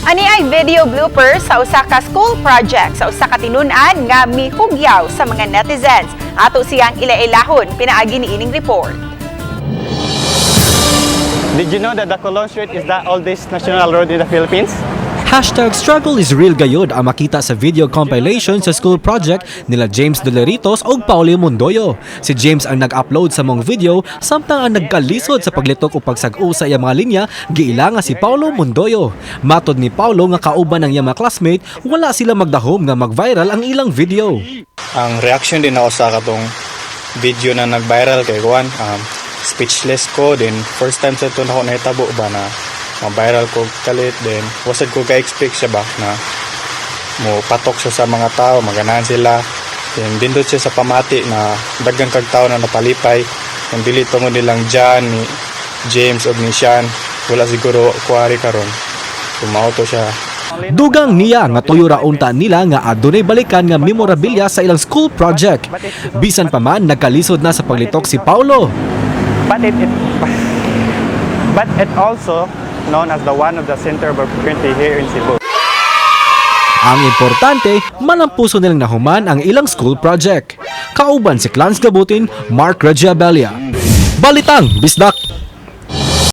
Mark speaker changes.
Speaker 1: Ani ay video blooper sa usa ka school project sa usa ka tinun-an nga mihugyaw sa mga netizens. Ato siyang ila-ilahon pinaagi ni ining report.
Speaker 2: Did you know that the Colon Street is the oldest national road in the Philippines?
Speaker 3: #StruggleIsReal gayod ang makita sa video compilation sa school project nila James Doleritos ug Paolo Mondoyo. Si James ang nag-upload sa maong video, samtang ang nagkalisod sa paglitok o pagsag-o sa iyang mga linya giila nga si Paolo Mondoyo. Matod ni Paolo nga kauban ng iyang mga classmate, wala sila magdahom nga mag-viral ang ilang video.
Speaker 4: Ang reaction din ako sa katong video na nag-viral kay kuan, speechless ko din. First time sa ito nako nahitabo ba na ma-viral ko kalit. Then wasad ko ka-expect siya ba na mo patok siya sa mga tao, maganahan sila. Then dindot siya sa pamati na daghan kag tao na napalipay. Kung dili tungod nilang John, ni James ug ni Sean, wala siguro kuari karon. So mao to siya.
Speaker 3: Dugang niya nga tuyo ra unta nila nga adunay balikan nga memorabilia sa ilang school project. Bisan pa man nagkalisod na sa paglitok si Paulo.
Speaker 2: But it also known as the one of the center of opportunity here in Cebu.
Speaker 3: Ang importante, malampuso nilang nahuman ang ilang school project. Kauban si Clans Gabutin, Mark Regiabelia. Balitang Bisdak!